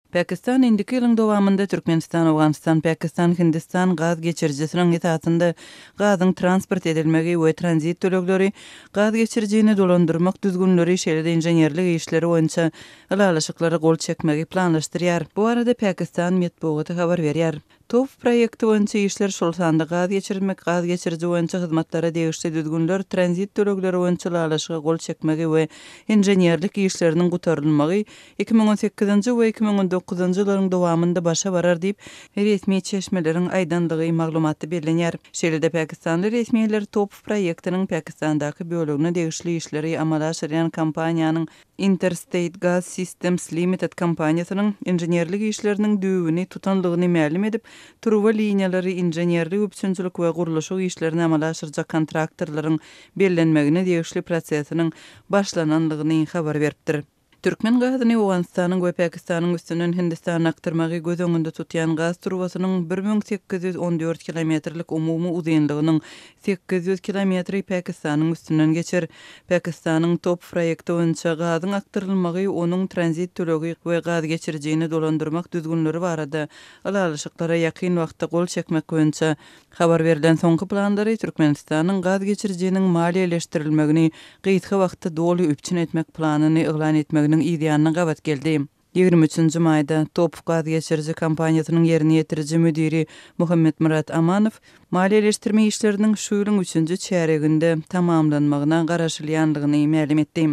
Pakistan indiki ýylyň dowamynda Türkmenistan-Owganystan-Pakistan-Hindistan gaz geçirijisiniň esasynda gazyň transport edilmegi we tranzit tölegleri, gaz geçirijini dolandyrmak düzgünleri, şeýle-de inženerlik işleri boýunça ylalaşyklara gol çekmegi planlaşdyrýar. Bu barada Pakistan metbugaty habar berýär. TOPH proýekti boýunça işler, şol sanda gaz geçirmek, gaz geçiriji boýunça hyzmatlara degişli düzgünler, tranzit tölegleri boýunça ylalaşyga gol çekmegi we inženerlik işleriniň gutarylmagy 2018-nji we 2019-njy ýyllaryň dowamynda başa barar diýip, resmi çeşmeleriň aýdandygy maglumatda bellenýär. Şeýle-de pakistanly resmiler TOPH proýektiniň Pakistandaky bölegine degişli işleri amala aşyrýan kompaniýanyň Interstate Gas Systems Limited kompaniýasynyň inženerlik işleriniň düýbüni tutandygyny mälim edip, turba liniýalary, inženerlik üpjünçilik we gurluşyk işlerini amala aşyrjak kontraktorlaryň bellenmegine degişli prosesiniň başlanandygyny habar beripdir. Türkmen gazyny Owganystanyň we Pakistanyň üstünden Hindistana akdyrmagy göz öňünde tutýan gaz turbasynyň 1814 kilometrlik umumy uzynlygynyň 800 kilometri Pakistanyň üstünden geçer. Pakistanyň TOPH proýekti boýunça gazyň akdyrylmagy, onuň tranzit tölegi we gaz geçirijini dolandyrmak düzgünleri barada ylalaşyklara ýakyn wagtda gol çekmek boýunça habar berlen soňky planlary Türkmenistanyň gaz geçirijiniň maliýeleşdirilmegini gysga wagtda doly üpjün etmek planyny yglan etmeginiň yzýanyna gabat geldi. 23-nji maýda TOPH gaz geçiriji kompaniýasynyň ýerine ýetiriji müdiri Muhammetmyrat Amanow maliýeleşdirme işleriniň şu ýylyň üçünji çärýeginde tamamlanmagyna garaşylýandygyny mälim etdi.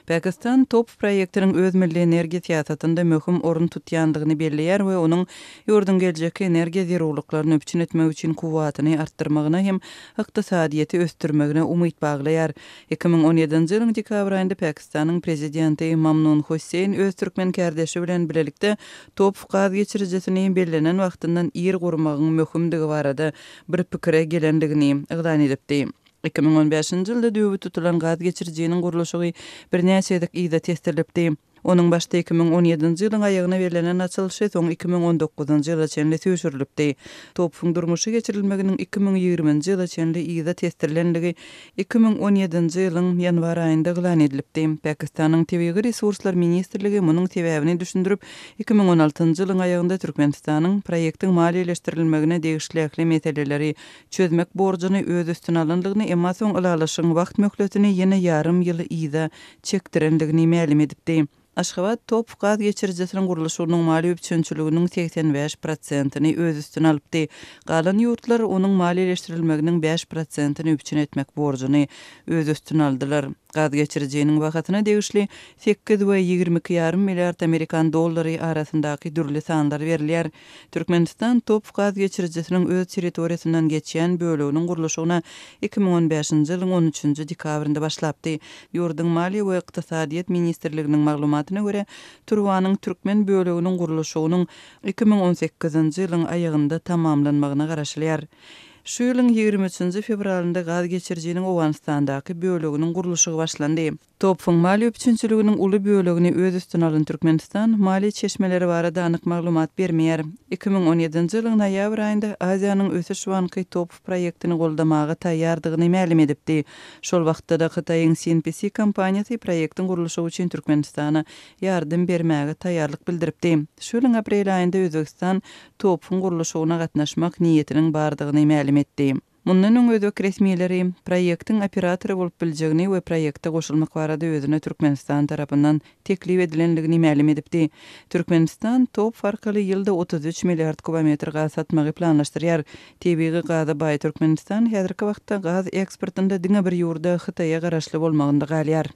Pakistan TOPH proýektiniň öz milli energiýa syýasatynda möhüm orun tutýandygyny belleýär we onuň ýurduň geljekki energiýa zerurlyklaryny üpjün etmek üçin kuwwatyny artdyrmagyna hem ykdysadyýeti ösdürmegine umyt baglaýar. 2017-nji ýylyň dekabr aýynda Pakistanyň Prezidenti Mamnun Husseýn öz türkmen kärdeşi bilen bilelikde TOPH gaz geçirijisini bellenen wagtyndan ir gurmagyň möhümdigi barada bir pikire gelendigini yglan edipdi. 2015-nji ýylda düýbi tutulan gaz geçirijiniň gurluşygy birnäçe gezek yza tesdirilipdi. Onuň başda 2017-nji ýylyň aýagyna bellenen açylyşy soň 2019-njy ýyla çenli süýşürilipdi. TOPH-yň durmuşa geçirilmeginiň 2020-nji ýyla çenli yza tesdirilenligi 2017-nji ýylyň ýanwar aýynda yglan edilipdi. Pakistanyň Tebigy resurslar ministrligi munuň sebäbini düşündirip, 2016-njy ýylyň aýagynda Türkmenistanyň proýektiň maliýeleşdirilmegine degişli ähli meseleleri çözmek borjuny öz üstüne alandygyny, emma soň ylalaşygyň wagt möhletini ýene ýarym ýyl yza çekdirendigini mälim edipdi. Aşgabat TOPH gaz geçirijisiniň gurluşygynyň maliýe üpjünçiliginiň 85 prosentini öz üstüne alypdy. Galan ýurtlar onuň maliýeleşdirilmeginiň bäş prosentini üpjün etmek borjuny öz üstüne aldylar. Gaz geçirijiniň bahasyna degişli sekiz we 22 ýarym milliard amerikan dollary arasyndaky dürli sanlar berilýär. Türkmenistan TOPH gaz geçirijisiniň öz territoriýasyndan geçýän böleginiň gurluşygyna 2015-nji ýylyň on üçünji dekabrynda başlapdy. Ýurduň Maliýe we ykdysadyýet ministrliginiň maglumatyna görä, turbanyň türkmen böleginiň gurluşygynyň 2018-nji ýylyň aýagynda tamamlanmagyna garaşylýar. Şu ýylyň ýigrimi üçünji fewralynda gaz geçirijiniň Owganystandaky böleginiň gurluşygy başlandy. TOPH-yň maliýe üpjünçiliginiň uly bölegini öz üstüne alan Türkmenistan maliýe çeşmeleri barada anyk maglumat bermeýär. 2017-nji ýylyň noýabr aýynda Aziýanyň ösüş banky TOPH proýektini goldamaga taýýardygyny mälim edipdi. Şol wagtda-da Hytaýyň CNPC kompaniýasy proýektiň gurluşygy üçin Türkmenistana ýardam bermäge taýýarlyk bildiripdi. Şu ýylyň aprel aýynda Özbegistan TOPH-yň gurluşygyna gatnaşmak niýetiniň bardygyny mälim etdi. Mundan öň özbek resmileri proýektiň operatory bolup biljegini we proýekte goşulmak barada özüne Türkmenistan tarapyndan teklip edilendigini mälim edipdi. Türkmenistan TOPH arkaly ýylda 33 milliard kubometr gaz satmagy planlaşdyrýar. Tebigy gaza baý Türkmenistan häzirki wagtda gaz eksportynda diňe bir ýurda, Hytaýa garaşly bolmagynda galýar.